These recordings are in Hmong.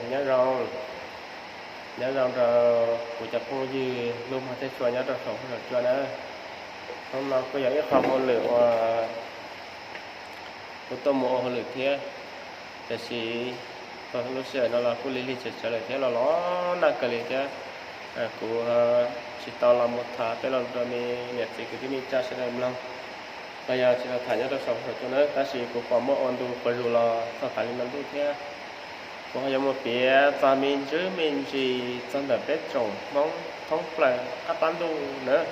Nyob zoo, nyob zoo rau kuv cov phooj ywg hlub mog thiab tshua nyob rau saum huab saum cua nawb. Hnub no kuj yog ib qho hauj lwm uas kuv tuaj mus ua hauj lwm thiab, tiam sis txog lub sij hawm no los kuj lig lig tsawv tsawv lawm thiab, los los nag kawg li thiab. Kuv tsis tau los mus tham tej lo lus rau me niam txiv kwv tij neej tsa sawv daws mloog, los yog tsis tau tham nyob rau saum huab saum cua nawb, tab sis kuv pom muaj ua ntu quas zus los txog tas li no ntuj thiab. Kuv ho yuav mus piav txog me ntsis me ntsis txog ntawm peb tsoom Hmoob thoob plaws qab pab ntuj nawb.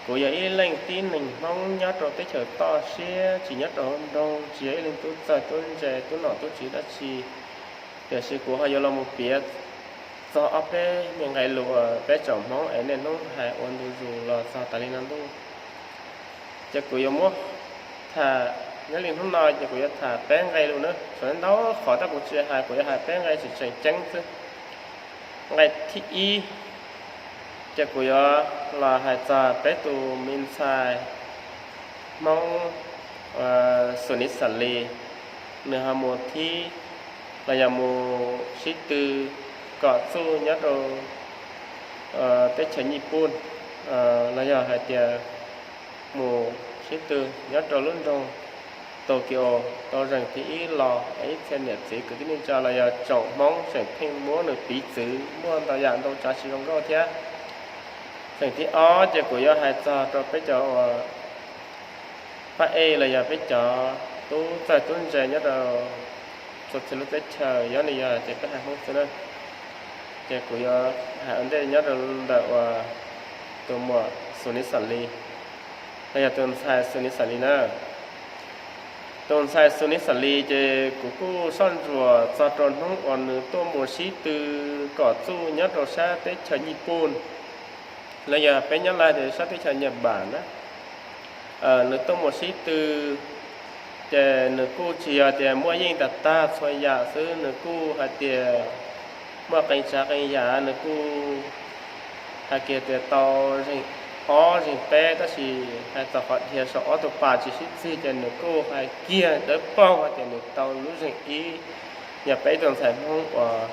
Kuv yog ib leej tib neeg Hmoob nyob rau teb chaws toj siab, tsis nyob rau hauv nroog, tsis yog ib leeg tub txawg tub ntse tub nom tub tswv dab tsi, tiam sis kuv ho yuav los mus piav txog ob peb me nqe lus uas peb tsoom Hmoob es niaj hnub hais ua ntu zus los txog tas li no ntuj. Ces kuv yuav muab tham, nyob li hnub no ces kuv yuav tham peb nqe lus nawb, txhua ntau qhov tab kuv tsis hais, kuv yuav hais peb nqe tseem tseem ceeb xwb. Nqe thib ib, ces kuv yuav los hais txog peb tus me ntxhais Hmoob Xus Nis Xas Lis, nws ho mus thib los yog mus sib tw kom txuj nyob rau teb chaws Nyij Pooj, los yog hais tias mus sib tw nyob rau lub nroog Tokyo tau zeem thib ib los es ib txhia niam txiv kwv tij neej tsa los yog tsoom Hmoob tseem pheej muab nws piv txwv muaj ntau yam ntau tsav tsis zoo nkauj thiab. Zeem thib ob ces kuv yuav hais txog rau peb cov uas pab ej los yog peb cov tub txawg tub ntse nyob rau txhua txhia lub teb chaws, yog nws yog tias peb haiv Hmoob xwb na. Ces kuv yuav hais ua ntej nyob rau ntawm uas tus muam Xus Nis Xas Lis, los yog tus ntxhais Xus Nis Xas Lis na. Tus ntxhais Xus Nis Xas Lis ces kuv kuj soj ntsuam txog rau hnub uas nws tuaj mus sib tw kom txuj nyob rau sab teb chaws Nyij Pooj, los yog peb nyob Nplog tias sab teb chaws Nyaj Pam na. Nws tuaj mus sib tw, ces nws kuj tsis yog tias muaj yeej tag tag txhua yam xwb, nws kuj hais tias muaj qee tsav qee yam nws kuj hais kiag tias tau zeem ob zeem peb, tab sis hais txog qhov dhia saum ob tug pas tsis sib txig ces nws kuj hais kiag dawb paug hais tias nws tau lub zeem ib. Yog peb ib tug ntxhais Hmoob uas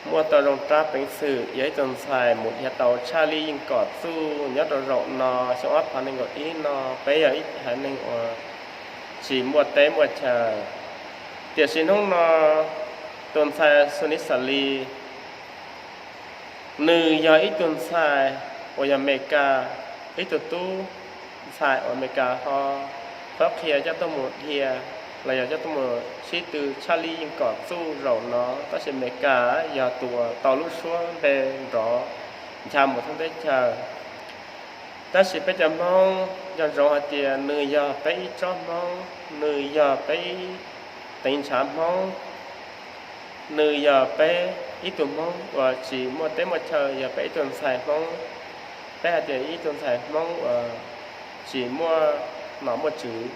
muaj tau zoo rab peev xwm, yog ib tug ntxhais mus dhia tau tshaj lij yeej kom txuj nyob rau zaum no, xyoo ob phav nees nkaum ib no, peb yog ib haiv neeg uas tsis muaj teb muaj chaw. Tiam sis hnub no tus ntxhais Xus Nis Xas Lis, nws yog ib tug ntxhais uas yog Amelikas, ib tug tub ntxhais uas Amelikas ho qhuab qhia coj tuaj mus dhia los yog coj tuaj mus sib tw tshaj lij yeej kom txuj zaum no, tab sis Amelikas yog tus uas tau lub suab npe nrov ncha mus thoob teb chaws. Tab sis peb cov Hmoob nco ntsoov hais tias nws yog peb ib tsob Hmoob, nws yog peb ib teev ntshav Hmoob, nws yog peb ib tug Hmoob uas tsis muaj teb muaj chaw, yog peb ib tug ntxhais Hmoob, peb hais tias ib tug ntxhais Hmoob uas tsis muaj nom muaj tswv,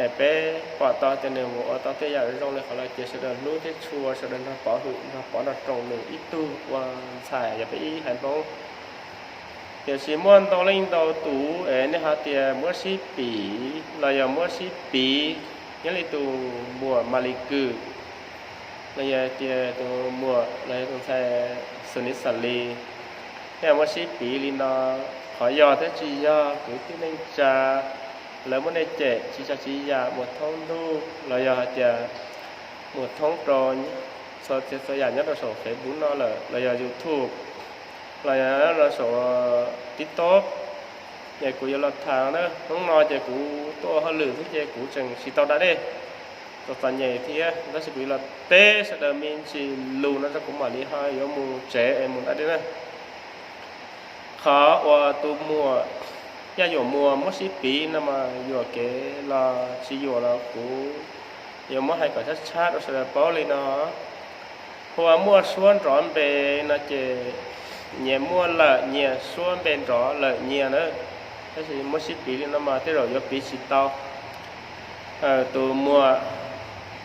es peb pom tau tias nws mus ua tau tej yam zoo li qhov lawv tias sawv daws hlub thiab tshua, sawv daws nrog pov hwm nrog pov nrog roos nws ib tug ua ntxhais, yog peb ib haiv Hmoob. Tiam sis muaj ntau leej ntau tus es nej hais tias muab sib piv los yog muab sib piv, nyob li tus muam Mas Lis Kws los yog tias tus muam los yog tus ntxhais Xus Nis Xas Lis, nej muab sib piv li no, qhov yog thiab tsis yog kwv tij neej tsa lawv muab nej cem tsis tsav tsis yam mus thoob ntuj los yog hais tias mus thoob rau txhua txiv txhua yam nyob rau saum Facebook no lawm los yog YouTube los yog rau saum TikTok. Es kuv yuav los tham na, hnub no ces kuv tuaj ua hauj lwm xwb ces kuv tseem tsis tau da dej, txom txom nyem thiab, tab sis kuv yuav los teb sawv daws me ntsis lus no rau kuv mam li ho yuav mus tsev es mus da dej na. Qhov uas tus muam Yaj Yuam Muas muab sib piv no mas yuam kev los tsis yuam los kuv yuav muab hais kom tshab tshab rau sawv daws paub li no. Hu ua muaj suab nrov npe no ces nyias muaj lawm nyias suab npe nrov lawm nyias na. Tab sis muab sib piv li no mas tej zaum yuav piv tsis tau. Tus muam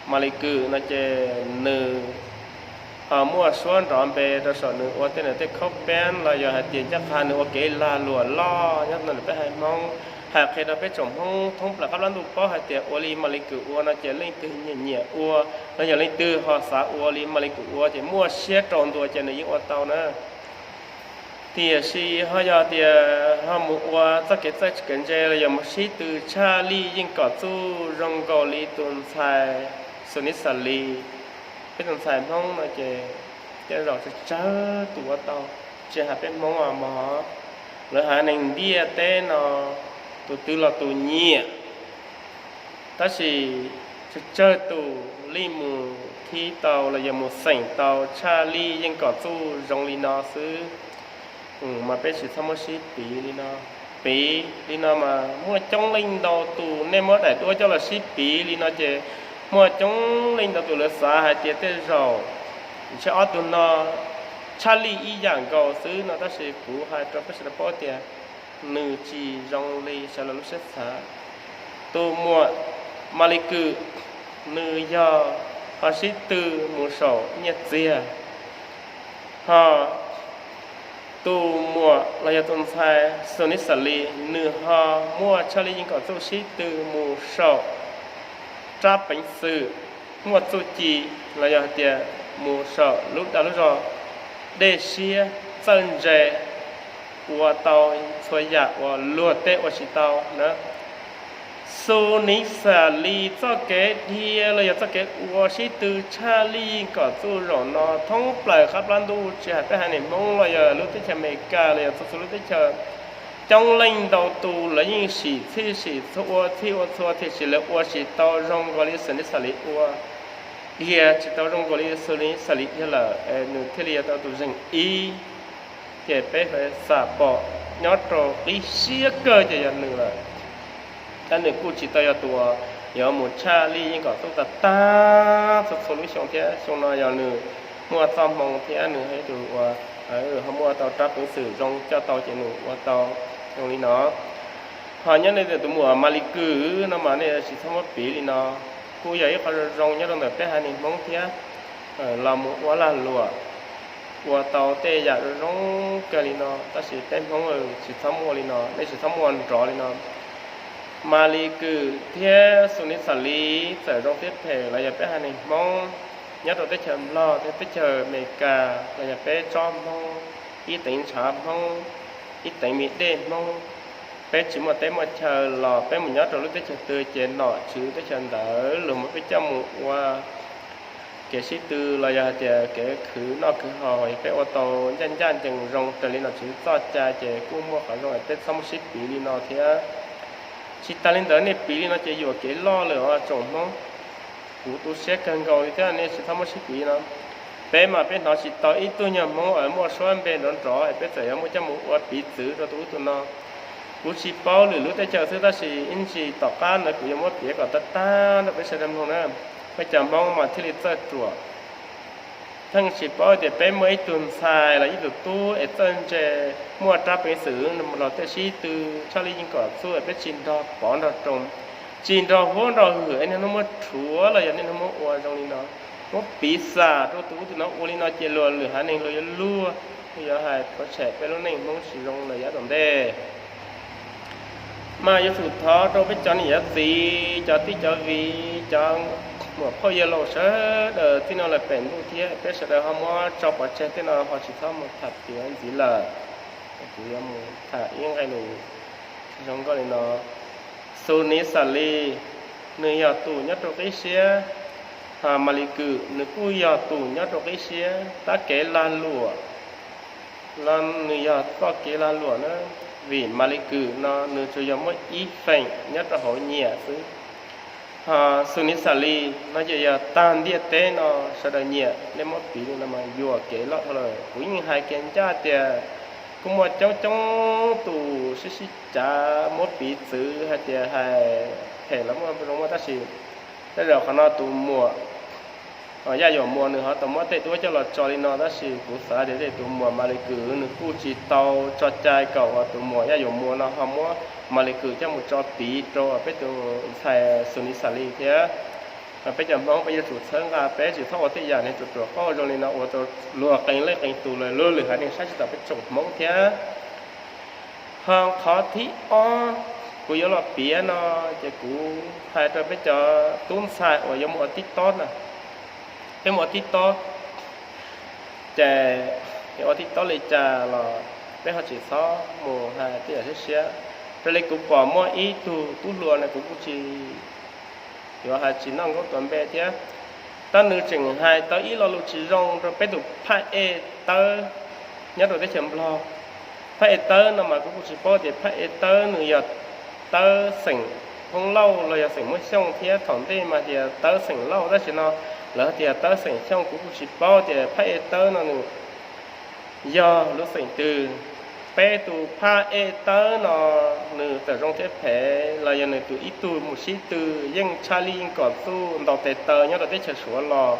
Mas Lis Kws no ces nws ho muaj suab nrov npe rau saum nws ua tej nws tej khaub peeb los yog hais tias ncaj qha nws ua kev lag luam loj nyob rau peb haiv Hmoob. Hais qhia rau peb tsoom Hmoob thoob plaws qab plab ntuj paub hais tias ua li Maly Kue ua no ces leej twg nyiam nyiam ua, los yog leej twg ho xav ua li Maly Kue ua ces muaj siab rau ntua ces nws yeej ua tau na. Tiam sis ho yog tias ho mus ua txoj kev txawj kev ntse los yog mus sib tw tshaj lij yeej kom txuj zoo nkaus li tus ntxhais Xus Nib Xas Lis, peb tus ntxhais Hmoob no ces tej zaum tsawg tsawg tus ua tau, tsis hais peb Hmoob os mog, lawv haiv neeg ntiaj teb no tus twg los tus nyiam. Tab sis tsawg tsawg tus li mus thib tau los yog mus xeem tau tshaj lij yeej kom txuj zoo li no xwb. Mas peb tsis txhob muab sib piv li no. Piv li no mas muaj coob leej ntau tus, nej muab daim duab coj los sib piv li no ces muaj coob leej ntau tus lawv xav hais tias tej zaum ntshe ob tug no tshaj lij ib yam nkaus xwb no, tab sis kuv hais rau peb sawv daws paub tias nws tsis zoo li sawv daws lub siab xav. Tus muam Maly Kue nws yog ho sib tw mus saum nyiaj txiag, ho tus muam los yog tus ntxhais Xus Nib Xas Lis nws ho muaj tshaj lij yeej kom txuj sib tw mus saum rab peev xwm muaj txuj ci los yog hais tias mus saum lub dag lub zog dej siab txawj ntse ua tau txhua yam uas luag tej ua tsis tau na. Xus Nib Xas Lis txoj kev dhia los yog txoj kev ua sib tw tshaj lij kom txuj zaum no thoob plaws qab plab ntuj tsis hais peb haiv neeg Hmoob los yog lub teb chaws Amelikas los yog txhua txhua lub teb chaws, coob leej ntau tus lawv yeej sim txhij sim txhua ua txhij ua txhua tiam sis lawv ua tsis tau zoo nkaus li Xus Nib Xas Lis ua, dhia tsis tau zoo nkaus li Xus Nib Xas Lis dhia lawm es nws thiaj li yog tau tus zeem ib. Ces peb xam pom nyob rau qib siab kawg ces yog nws lawm. Tab nws kuj tsis tau yog tus uas yuav mus tshaj lij yeej kom txuj tag tag txhua txhua lub xyoo thiab, xyoo no yog nws muaj txoj hmoo thiab nws yog tus uas ho muaj tau rab peev xwm zoo coj tau ces nws ua tau zoo li no. Ho nyob li tus muam Maly Kue no mas nej tsis txhob muab piv li no. Kuj yog ib qho zoo zoo nyob rau ntawm peb haiv neeg Hmoob thiab, los mus ua lag luam ua tau tej yam zoo zoo kawg li no, tab sis peb Hmoob tsis txhob muaj li no, nej tsis txhob muaj nrov li no. Maly Kue thiab Xus Nib Xas Lis txawm zoo thiab phem los yog peb haiv neeg Hmoob nyob rau teb chaws Nplog thiab teb chaws Amelikas los yog peb tsob Hmoob, ib teev ntshav Hmoob, ib teev me dej Hmoob, peb tsis muaj teb muaj chaw los peb mus nyob rau lub teb chaws twg ces nom tswv teb chaws ntawd luag muab peb coj mus ua kev sib tw los yog hais tias kev khwv noj khwv haus, yog peb ua tau ncaj ncaj ncees zoo raws li nom tswv txoj cai ces kuj muaj qhov zoo es peb txhob muab sib piv li no thiab. Tsis tas li ntawd nej piv li no ces yuam kev loj lawm os tsoom Hmoob. Kuv tu siab kawg nkaus li thiab, nej tsis txhob muab sib piv no. Peb mas peb hnov tsis tau ib tug nyuag Hmoob uas muaj suab npe nrov nrov es peb txawm yuav muab coj mus ua piv txwv rau tus ub tus no. Kuv tsis paub lwm lub teb chaws xwb tab sis ib ntsis tom qab ntawd kuv yuav muab piav kom tag tag rau peb sawv daws mloog na. Peb cov Hmoob mas thiaj li txawj ruam. Pheej tsis paub tias peb muaj ib tug ntxhais los ib tug tub es txawj ntse, muaj rab peev xwm los tej sib tw tshaj li yeej kom txuj es peb tsis nrog pov nrog roos, tsis nrog huab nrog hwm es niaj hnub muab rhuav los yog niaj hnub muab ua zoo li no, muab piv xam rau tus ub tus no ua li no ces luag lwm haiv neeg luag yuav luag, luag yuav hais pov tshem peb lub neej Hmoob tsis zoo lawm yav tom ntej. Mas yuav tsum thov rau peb cov niam cov txiv, cov tij cov viv, cov muam phauj yawg laus sawv daws txij no lawm pem ntuj thiab peb sawv daws ho muab tso pov tseg tej no ho tsis txhob mus tham piav ntxiv lawm. Kuv yuav mus tham ib nqe lus zoo nkauj li no. Xus Nis Xas Lis, nws yog tus nyob rau qib siab, ho Mas Lis Kws nws kuj yog tus nyob rau qib siab. Tab kev lag luam los nws yog txoj kev lag luam na, vim Mas Lis Kws no nws tsuas yog muaj ib feem nyob rau hauv nyiam xwb. Ho Xus Nis Xas Lis no ces yog tag ntiaj teb no sawv daws nyiam. Nej muab piv li no mas yuam kev loj dhau lawm. Kuv yeej hais kiag ncaj tias kuj muaj coob coob tus sib sib cav muab piv txwv hais tias hais phem los muaj zoo muaj, tab sis tej zaum qhov no tus muam Yaj Yuam Muas nws ho tau muab tej duab coj los tso li no, tab sis kuv xav tias tej tus muam Mas Lis Kws nws kuj tsis tau tso cai kom uas tus muam Yaj Yuam Muas no ho muab Mas Lis Kws coj mus tso piv rau peb tus ntxhais Xus Nis Xas Lis thiab. Peb cov Hmoob peb yuav tsum txhawb nqa peb tsis txhob ua tej yam niag ruam ruam qauj zoo li no ua rau luag qee leej qee tus lawm luag lwm haiv neeg saib tsis taus peb tsoom Hmoob thiab. Ho qhov thib ob, Kuv yuav los piav no ces kuv hais rau peb cov tub ntxhais uas yuav mus ua TikTok na, peb mus ua TikTok ces yuav ua TikTok li cas los peb ho tsis txhob mus hais tej yam siab siab. Raws li kuv pom muaj ib tug tub hluas na, kuv kuj tsis yuav hais tsis noj nkaub tua npe thiab, tab nws tseem hais tau ib lo lus tsis zoo rau peb tus phaj ej Tawb nyob rau teb chaws Nplog. Phaj ej Tawb no mas kuv kuj tsis paub tias phaj ej Tawb nws yog Tawb xeem Hmoob Lauj los yog xeem Muab Xyooj thiab. Thaum ntej mas tias Tawb xeem Lauj, tab sis no lawv tias Tawb xeem Xyooj, kuv kuj tsis paub tias phaj ej Tawb no nws yog lub xeem twg. Peb tus phaj ej Tawb no nws txawm zoo thiab phem los yog nws tus ib tug mus sib tw yeej tshaj lij yeej kom txuj ntaus tes taw nyob rau teb chaws Suav los,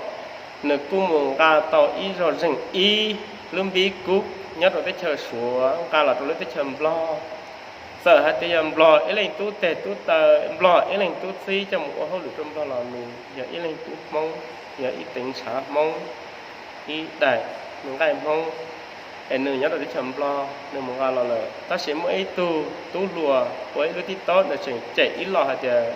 nws kuj mus nqa tau ib zaug zeem ib lub npib kub nyob rau teb chaws Suav nqa los rau lub teb chaws Nplog. Txawm hais tias yog Nplog ib leeg tub teg tub taw, Nplog ib leeg tub txib coj mus ua hauj lwm rau Nplog los nws yog ib leeg tub Hmoob, yog ib teev ntshav Hmoob, ib daim nqaij Hmoob, es nws nyob rau teb chaws Nplog nws mus nqa los lawm. Tab sis muaj ib tug tub hluas ua ib lub TikTok nws tseem cem ib los hais tias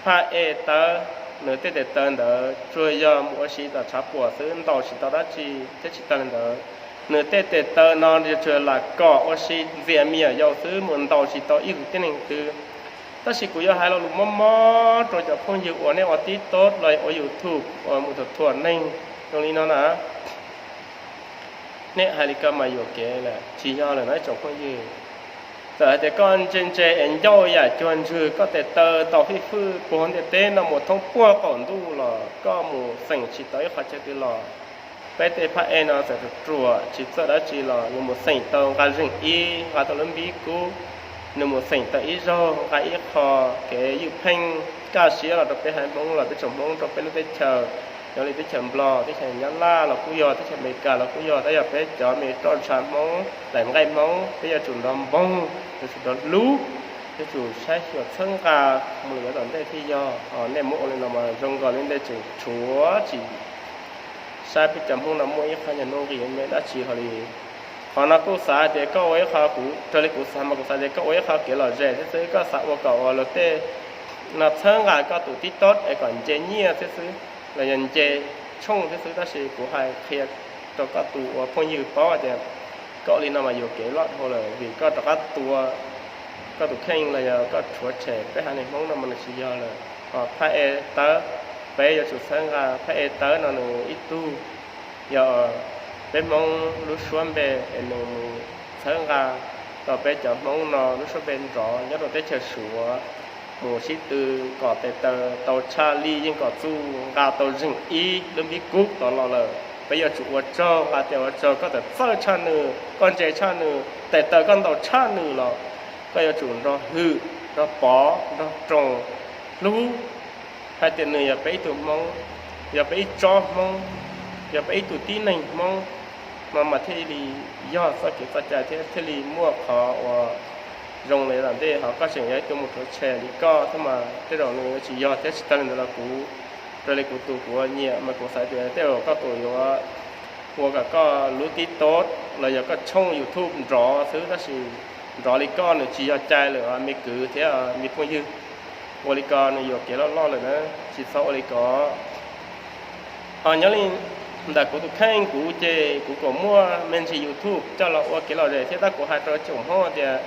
phaj ej Tawb nws tej tes taw ntawd tsuas yog mus ua si tom tshav puam xwb, ntaus tsis tau dab tsi thiab. Tsis tag li ntawd, nws tej tes taw no tsuas lam kom ua si ntxias me nyuam yaus xwb, mus ntaus tsis tau ib tug tib neeg twg. Tab sis kuv yuav hais lo lus mob mob rau cov phooj ywg uas nej ua TikTok los ua YouTube uas mus thuam thuam neeg zoo li no na. Nej hais li ko mas yuam kev lawm, tsis yog lawm no ib tsoom phooj ywg. Txawm hais tias koj ntse ntse es ncauj yam cuag ntswg, koj tes taw tau fij fwj puag ntiaj teb no mus thoob puag qaum ntuj los koj mus xeem tsis tau ib qho chaw twg los. Peb tej phaj ej no txawm ruam ruam tsis txawj dab tsi los nws mus xeem tau nqa zeem ib, nqa tau lub npib kub, nws mus xeem tau ib zaug nqa ib qho kev ywj pheej kaj siab los rau peb haiv Hmoob los peb tsoom Hmoob rau peb lub teb chaws. Yog li teb chaws Nplog, teb chaws Nyab Laj los kuj yog, teb chaws Amelikas los kuj yog, tab yog peb cov me roj ntsha Hmoob, daim nqaij Hmoob, peb yuav tsum nrov npoog, yuav tsum nrov hlub, yuav tsum saib xyuas txhawb nqa mus lawm yav tom ntej thiaj yog. Nej muab ua li no mas zoo nkaus li nej tseem tshuav tsis saib peb cov Hmoob no muaj ib qho nyuag nuj nqis me dab tsi hos li. Qhov no kuj xav tias koj ua ib qho, kuv raws li kuv xav mas kuv xav tias koj ua ib qho kev lom zem thiab xwb, koj xav ua kom ua luag tej no txhawb nqa koj tus TikTok es kom nce nyiaj thiab xwb, los yog nce tshooj thiab xwb. Tab sis kuv hais qhia rau koj tus ua phooj ywg paub tias koj ua li no mas yuam kev loj dhau lawm, vim koj rov qab tua koj tus kheej los yog koj rhuav tshem peb haiv neeg Hmoob no mas nws tsis yog lawm. Ho phaj ej Tawb, peb yuav tsum txhawb nqa phaj ej Tawb no nws ib tug yog peb Hmoob lub suab npe es nws mus txhawb nqa tau peb cov Hmoob no lub suab npe nrov nyob rau teb chaws Suav, mus sib tw kom tes taw tau tshaj lij yeej kom txuj nqa tau zeem ib lub npib kub tod los lawm. Peb yuav tsum ua tsaug, nqa tias ua tsaug, koj txawm txawj tshaj nws, koj ntse tshaj nws, tes taw koj ntau tshaj nws los koj yuav tsum nrog hwm, nrog pov, nrog roos, hlub hais tias nws yog peb ib tug Hmoob, yog peb ib tsob Hmoob, yog peb ib tug tib neeg Hmoob no mas thiaj li yog txoj kev txoj cai thiab thiaj li muaj qhov uas zoo li tom ntej. Ho koj tseem yog ib tug mus rhuav tshem li koj thiab mas tej zaum nws tsis yog thiab. Tsis tag li ntawd los kuv, raws li kuv tus kuv ua nyiam mas kuv xav tias tej zaum koj tus yuav ua kom koj lub TikTok los yog koj tshooj YouTube nrov xwb, tab sis nrov li koj nws tsis yog cai lawm me kwv thiab me phooj ywg. Ua li ko nws yuam kev loj loj lawm na, tsis txhob ua li ko. Ho nyob li ntawm kuv tus kheej kuv ces kuv kom muaj me ntsis YouTube coj los ua kev lom zem thiab, tab kuv hais rau tsoom Hmoob tias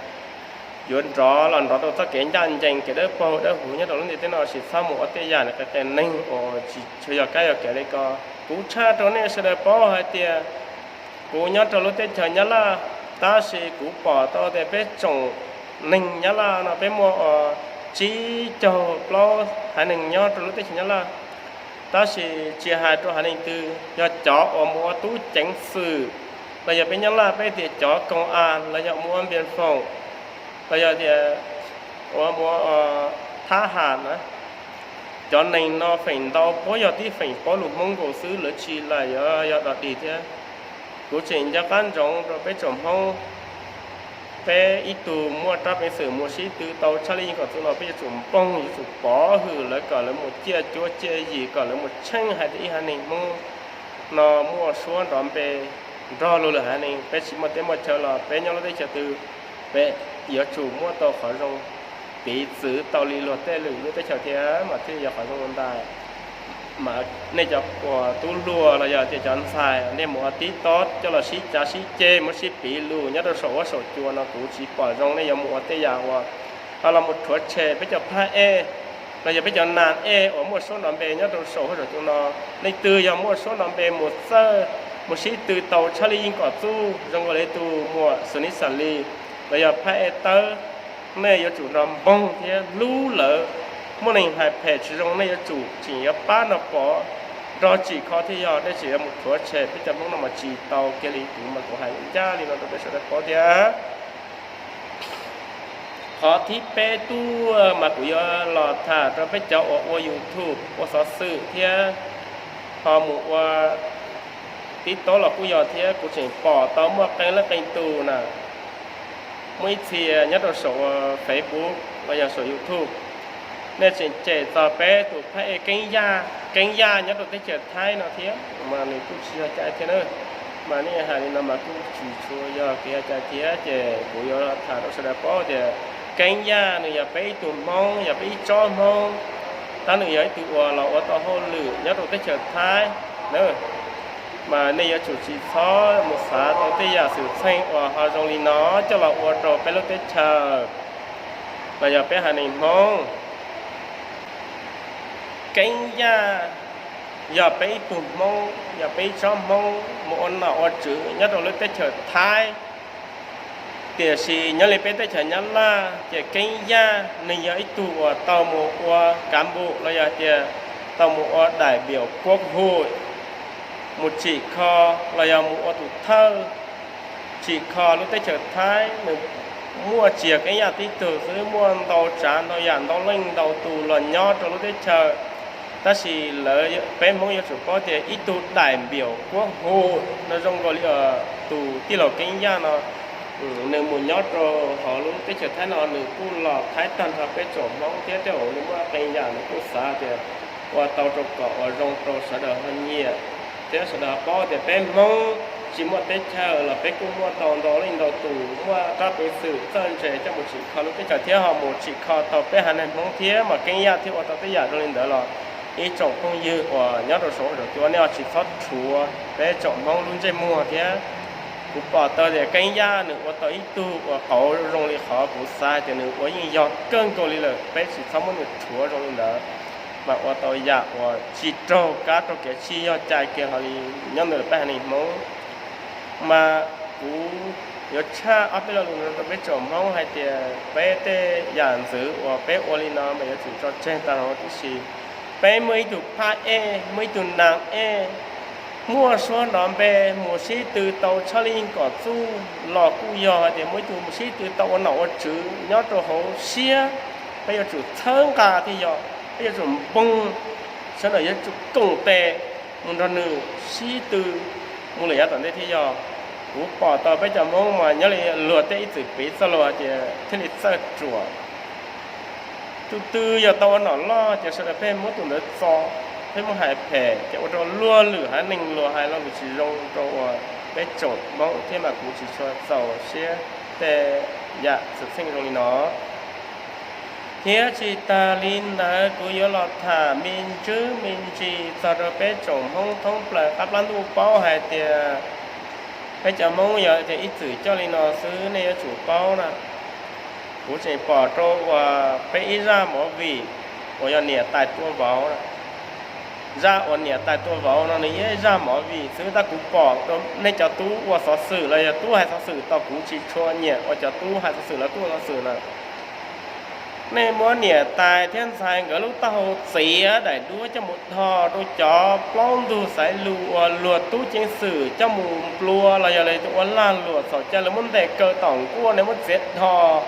yuav nrov los nrov rau txoj kev ncaj ncees, kev dawb paug dawb huv nyob rau lub ntiaj teb no, tsis txhob mus ua tej yam li qe qe neeg uas tsis tshua yog kab yog kev li ko. Kuv tshaj rau nej sawv daws paub hais tias kuv nyob rau lub teb chaws Nyab Laj, tab sis kuv pom tau tias peb tsoom neeg Nyab Laj no peb muaj tsib caug plaub haiv neeg nyob rau lub teb chaws Nyab Laj, tab sis tsis hais rau haiv neeg twg, yog cov uas mus ua tub ceev xwm los yog peb Nyab Laj peb tias cov koom as los yog mus ua npias foom los yog tias ua mus thab ham na, cov neeg no feem ntau puab yog tib feem paub lus Hmoob nkaus xwb, lawv tsis lam yuav yog dog dig thiab. Kuv tseem nco qab ntsoov rau peb tsoom Hmoob, peb ib tug muaj rab peev xwm mus sib tw tau tshaj lij yeej kom txwv los peb yuav tsum npoog, yuav tsum pov hwm lawv kom lawv mus ciaj cuab ciaj yim, kom lawv mus tsheej hais tias ib haiv neeg Hmoob no muaj suab nrov npe nrog luag lwm haiv neeg. Peb tsis muaj teb muaj chaw los peb nyob lub teb chaws twg peb yuav tsum muab tau qhov zoo. piv txwv tau li luag tej lwm lub teb chaws thiab mas thiaj yog qhov zoo ntag. Mas nej cov uas tub hluas los yog tias cov ntxhais, nej mus ua tib tob coj los sib cav sib ceg, muab sib piv lus nyob rau saum huab saum cua no kuv tsis pom zoo. Nej yuav mus ua tej yam uas ho los mus rhuav tshem peb cov phab ej los yog peb cov nas ej uas muaj suab nrov npe nyob rau saum huab saum cua no. Leej twg yog muaj suab nrov npe mus txawj mus sib tw tau tshaj li yeej kom txuj zoo nkaus li tus muam Xus Nis Xas Lis los yog phab ej tawb, nej yuav tsum nrog npoog thiab hlub lawv. Muaj neeg hais phem tsis zoo nej yuav tsum tseem yuav pab nrog pov nrog tsim kho thiaj yog. Nej tseem yuav mus rhuav tshem peb cov Hmoob no mas tsis tau kiag li. Kuv mas kuv hais ncaj li no rau peb sawv daws paub thiab. Qhov thib peb tuaj mas kuv yuav los tham rau peb cov uas ua YouTube ua xov xwm thiab ho mus ua tib tob los kuj yog thiab. Kuv tseem pom tau muaj qee leej qee tus na, muaj ib txhia nyob rau saum Facebook los yog saum YouTube, nej tseem cem txog peb tus phab ej Keeb Yaj, Keeb Yaj nyob rau teb chaws Thaib no thiab mas nws kuj tsis yog cai thiab na. Mas nej hais li no mas kuj tsis tshua yog kev yog cai thiab. Ces kuv yuav tham rau sawv daws paub tias Keeb Yaj nws yog peb ib tug Hmoob, yog peb ib tsob Hmoob, tab nws yog ib tug uas los ua tau hauj lwm nyob rau teb chaws Thaib na. Mas nej yuav tsum tsis txhob mus xav tau tej yam xwm txheej uas ho zoo li no coj los ua rau peb lub teb chaws los yog peb haiv neeg Hmoob. Keeb Yaj yog peb ib tug Hmoob, yog peb ib tsob Hmoob mus ua nom ua tswv nyob rau lub teb chaws Thaib. Tiam sis nyob li peb teb chaws Nyab Laj ces Keeb Yaj nws yog ib tug uas tau mus ua kav npum los yog tias tau mus ua daim npiam kuab hu mus tsim kho los yog mus ua tus thawj tsim kho lub teb chaws Thaib. Nws muaj tsis yog Keeb Yaj tib tug xwb, muaj ntau tsav ntau yam ntau leej ntau tus los nyob rau lub teb chaws. Tab sis lawv, peb Hmoob yuav tsum paub tias ib tug daim npiam kuab hu no zoo nkaus li tus tij laug Keeb Yaj no, nws mus nyob rau hauv lub teb chaws Thaib no nws kuj los Thaib tag nrho peb tsoom Hmoob thiab tej zaum nws muaj qee yam nws kuj xav tias ua tau rau kom uas zoo rau sawv daws ho nyiam thiab sawv daws ho paub tias peb Hmoob tsis muaj teb chaws los peb kuj muaj tau ntau leej ntau tus muaj rab peev xwm txawj ntse coj mus tsim kho lub teb chaws thiab ho mus tsim kho tau peb haiv neeg Hmoob thiab mas Keeb Yaj thiaj ua tau tej yam zoo li ntawd los ib tsoom phooj ywg uas nyob rau saum huab saum cua nej ho tsis txhob rhuav peb tsoom Hmoob lub ntsej muag thiab. Kuv pom tau tias Keeb Yaj nws ua tau ib tug uas qauv zoo li qhov kuv xav tias nws ua yeej yog kawg nkaus li lawm, peb tsis txhob muab nws rhuav zoo li ntawd. Mas ua tau yam uas tsis raug kab raug kev tsis yog cai kiag hlo li nyob ntawm peb haiv neeg Hmoob. Mas kuv yuav tshaj ob peb lo lus no rau peb tsoom Hmoob hais tias peb tej yam ntxwv uas peb ua li no mas yuav tsum tso tseg tag nrho tib si. Peb muaj ib tug phab ej, muaj ib tug nas ej, muaj suab nrov npe, mus sib tw tau tshaj li yeej kom txuj los kuj yog hais tias muaj ib tug mus sib tw tau ua nom ua tswv nyob rau hauv siab. Peb yuav tsum txhawb nqa thiaj yog, peb yuav tsum npoog, sawv daws yuav tsum koom tes mus nrog nws sib tw mus lawm yav tom ntej thiaj yog. Kuv pom tau peb cov Hmoob mas nyob li luag tej ib txwm piv txoj lus hais tias thiaj li txawj ruam. Tus twg yog tau ua nom loj ces sawv daws pheej muab tus ntawd txo, pheej muab hais phem ces ua rau luag lwm haiv neeg luag hais lo lus tsis zoo rau uas peb tsoom Hmoob thiab mas kuv tsis tshua txaus siab tej yam xwm txheej zoo li no. Thiab tsis tas li ntawd kuv yuav los tham me ntsis me ntsis txog rau peb tsoom Hmoob thoob plaws qab plab ntuj paub hais tias peb cov Hmoob yog tias ib txwm coj li no xwb nej yuav tsum paub na. Kuv tseem pom rau uas peb ib zaj movie uas yog niam tais tua vauv. Zaj uas niam tais tua vauv no nws yog ib zaj movie xwb, tab kuv pom rau nej cov tub ua xov xwm los yog tub hais xov xwm tau, kuv tsis tshua nyiam ua cov tub hais xov xwm los tub ua xov xwm na. Nej muab niam tais thiab ntxhais nkawd lub taub hau txiav daim duab coj mus dhos rau cov plaub ntug xaiv lus uas luag tub ceev xwm coj mus nplua los yog lawv ua lag luam txhaum cai, lawv muab ntes kaw tom nkuaj, nej muab txiav dhos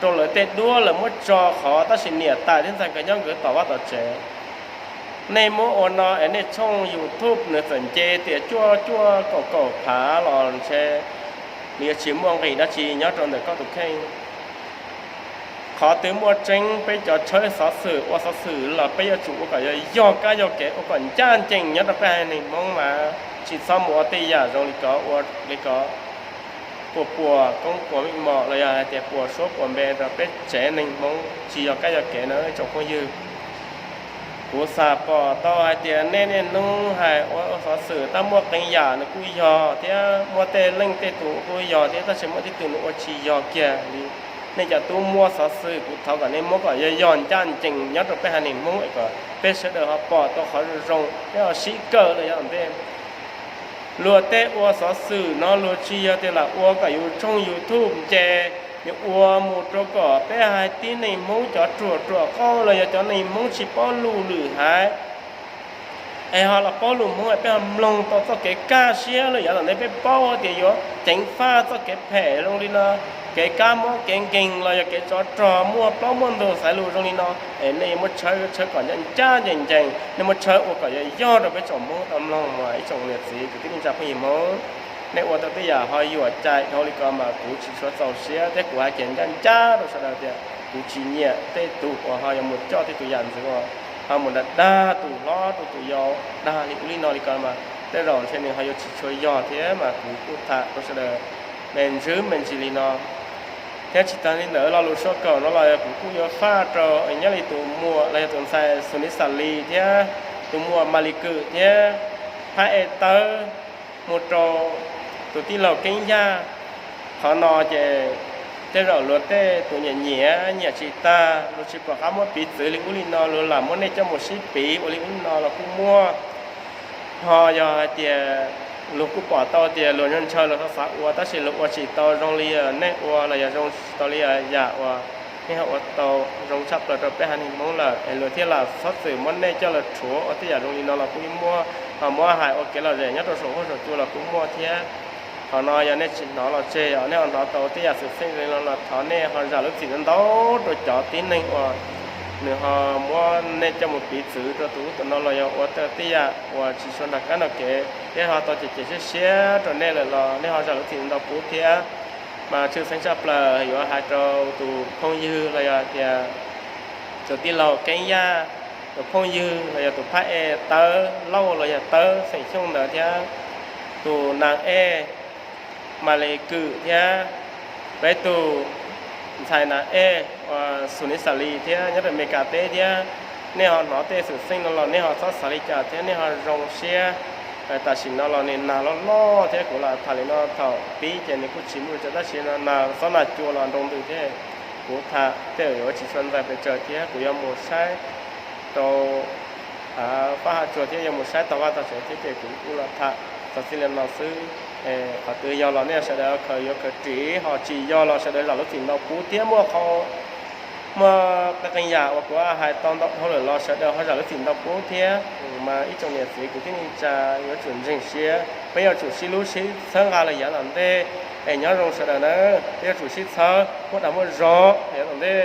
rau lawv tej duab, lawv muab tso qhov, tab sis niam tais thiab ntxhais nkawd nyob nkawd tom vaj tom tsev. Nej muab ua no es nej tshooj YouTube nws txawm nce tias cuaj cuaj kaum kaum phav los ntshe nws yuav tsis muaj nqis dab tsi nyob rau ntawm koj tus kheej. Qhov twg muaj tseeb, peb cov tshawb xov xwm ua xov xwm los peb yuav tsum ua kom yog yog kab yog kev, ua kom ncaj ncees nyob rau peb haiv neeg Hmoob mas tsis txhob mus ua tej yam zoo li ko ua li ko. puas puas koob puas meej mom los yog hais tias puas suab puas npe rau peb tsev neeg Hmoob tsis yog kab yog kev na ib tsoom phooj ywg. Kuv xav pom tau hais tias nej niaj hnub hais ua xov xwm tab muaj qee yam nws kuj yog thiab muaj tej leej tej tus kuj yog thiab tab sis muaj tej tug nws ua tsis yog kiag li. Nej cov tub muaj xov xwm kuv thov kom nej muab kom yog yog ncaj ncees nyob rau peb haiv neeg Hmoob es kom peb sawv daws ho pom tau qhov zoo zoo peb ho sib kawm los yav tom ntej. Luag tej ua xov xwm no luag tsis yog tias lam ua kom yus tshooj YouTube nce, nws ua mus rau kom peb haiv tib neeg Hmoob cov ruam ruam qauj los yog cov neeg Hmoob tsis paub lus lwm haiv es ho los paub lus Hmoob es peb ho mloog tau txoj kev kaj siab los yav tom ntej peb paub tias yuav ceev faj txoj kev phem zoo li no, kev kab mob kev nkeeg los yog kev tsov rog muaj plaub muaj ntug xaiv lus zoo li no. Es nej yuav muab tshawb tshawb kom ncaj ncaj ncees ncees, nej muab tshawb ua kom yog yog rau peb tsoom Hmoob tau mloog mas ib tsoom niam txiv kwv tij neej tsa phooj ywg Hmoob. Nej ua tau tej yam ho yuam cai dhau li ko mas kuv tsis tshua txaus siab thiab kuv hais kiag ncaj ncaj rau sawv daws tias kuv tsis nyiam tej tug uas ho yuav mus coj tej tus yam ntxwv uas ho mus dag dag tus hlob rau tus yau dag li ub li no li ko mas tej zaum ntshe nws ho yuav tsis tshua yog thiab mas kuv kuj tham rau sawv daws me ntsis me ntsis li no. Thiab tsis tas li ntawd lo lus suab kaum no los kuv kuj yuav faj rau nyob li tus muam los yog tus ntxhais Xus Nis Xas Lis thiab tus muam Mas Lis Kwm thiab phab ej tawb mus rau tus tij laug Keeb Yaj. Qhov no ces tej zaum luag tej tus nyiam nyiam nyiam tsis tag, luag tsis pom qab muab piv txwv li ub li no, luag lam muab nej coj mus sib piv ua li ub li no los kuj muaj. Ho yog hais tias luag kuj pom tau tias luag ntshaw ntshaw luag xav xav ua tab sis luag ua tsis tau zoo li nej ua los yog zoo tsis tau li yam uas nej ho ua tau zoo tshaj plaws rau peb haiv neeg Hmoob lawm es luag thiaj lam txhob txwm muab nej coj los rhuav ua tej yam zoo li no los kuj muaj. Ho muab hais ua kev lom zem nyob rau saum huab saum cua los kuj muaj thiab. Qhov no yog nej tsis hnov los tseg, yog nej ho hnov tau tej yam xwm txheej zoo li no los thov nej ho zam lub txim ntau ntau rau cov tib neeg uas nws ho muab nej coj mus piv txwv rau tus ub tus no los yog ua tej yam uas tsis tshua nrog kab nrog kev thiab ho tau cem cem siab siab rau nej lawm los nej ho zam lub txim ntau pub thiab. Mas tshwj xeeb tshaj plaws yuav hais rau tus phooj ywg los yog tias tus tij laug Keeb Yaj, tus phooj ywg los yog tus phab ej Tawb Lauj los yog Tawb xeem Xyooj ntawd thiab tus nas ej Mas Lis Kwm thiab peb tus ntxhais nas ej Xus Nis Xas Lis thiab nyob rau Amelikas teb thiab. Nej ho hnov tej xwm txheej no los nej ho txhob xav li cas thiab nej ho zoo siab. Tam sim no los nws nag loj loj thiab kuv los tham li no thaum pib ces nws kuj tsis muaj li cas tab sis no nag xob nag cua los nroo ntws thiab. Kuv tham tej yuav tsis tshua ntxais pes tsawg thiab kuv yuav mus saib rau fab hav tsuag thiab yuav mus saib tog vaj tog tsev thiab ces kuv kuj los tham txog txij li no xwb. Qhov twg yog los nej sawv daws khaws yuav khaws ris, ho tsis yog los sawv daws zam lub txim ntau pub thiab. Muaj qee qee yam uas kuv hais tau ntau dhau lawm los sawv daws ho zam lub txim ntau pub thiab. Mas ib tsoom niam txiv kwv tij neej tsa yuav tsum ntseeg siab, peb yuav tsum sib hlub sib txhawb nqa los yav tom ntej. Es nyob zoo sawv daws na, peb yuav tsum sib txhawb muab dag muab zog yav tom ntej.